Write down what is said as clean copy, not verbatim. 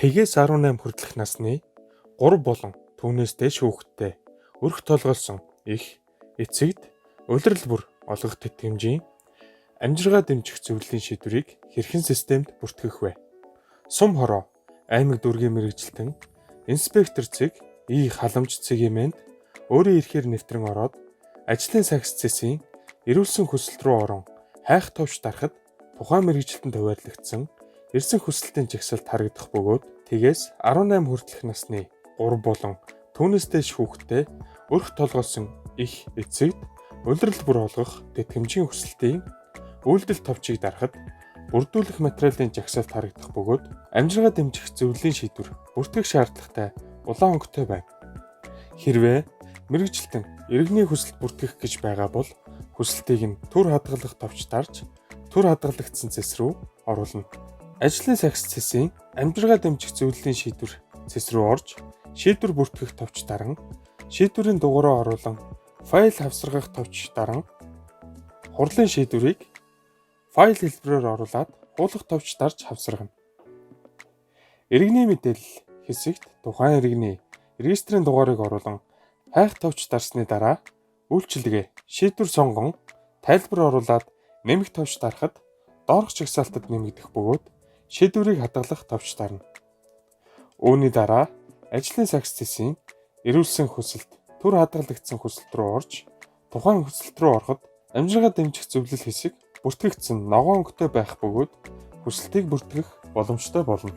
Тэгээс 18 хүртэлх насны 3 болон түүнээс дээш хүүхэдтэй өрх толгойлсон эх эцэгд улирал бүр олгох тэтгэмжийн амжиргаа дэмжих зөвлөлийн шийдвэрийг хэрхэн системд бүртгэх вэ? Сум хороо аймаг дүүргийн мэргэжилтэн инспектор цэг И халамж цэгийн мэнд өөрийн эрхээр нэвтрэн ороод ажлын сагс цэсийн эрүүлсэн хүсэлт рүү орон хайх товч дарахад тухайн мэргэжилтэнд хуваарлагдсан ирсэн хүсэлтийн жагсаалт харагдах бөгөөд тэгээс 18 хүртэлх насны 3 болон түүнээс дээш хүүхэдтэй өрх толгойлсон эх эцэгд улирал бүр олгох тэтгэмжийн хүсэлтийн үйлдэл товчийг дарахад бүрдүүлэх материалын жагсаалт харагдах бөгөөд амжиргаа дэмжих зөвлөлийн шийдвэр бүртгэх шаардлагатай улаан өнгөтэй байна. Хэрвээ мэргэжилтэн иргэний хүсэлт бүртгэх гэж байгаа бол хүсэлтийг нь төр хадгалах товч дарж төр хадгалагдсан цэс рүү оруулна. Ажлын сагс цэсийн амжиргаа дэмжих зөвлөлийн шийдвэр цэс рүү орж шийдвэр бүртгэх товч даран шийдвэрийн дугаараа оруулан файл хавсаргах товч даран хурлын шийдвэрийг файл хэлбэрээр оруулаад хуулах товч дарж хавсаргана. Иргэний мэдээлэл хэсэгт тухайн иргэний регистрийн дугаарыг оруулан хайх товч дарсны дараа үйлчилгээ шийдвэр сонгон тайлбар оруулаад нэмэх товч дарахад доорх жагсаалтад нэмэгдэх бөгөөд шийдвэрийг хадгалах товч дарна. Үүний дараа ажлын сагс цэсийн эрүүлсэн хүсэлт төр хадгалагдсан хүсэлт рүү орж тухайн хүсэлт рүү ороход амжиргаа дэмжих зөвлөл хэсэг бүртгэгдсэн ногоон өнгөтэй байх бөгөөд хүсэлтийг бүртгэх боломжтой болно.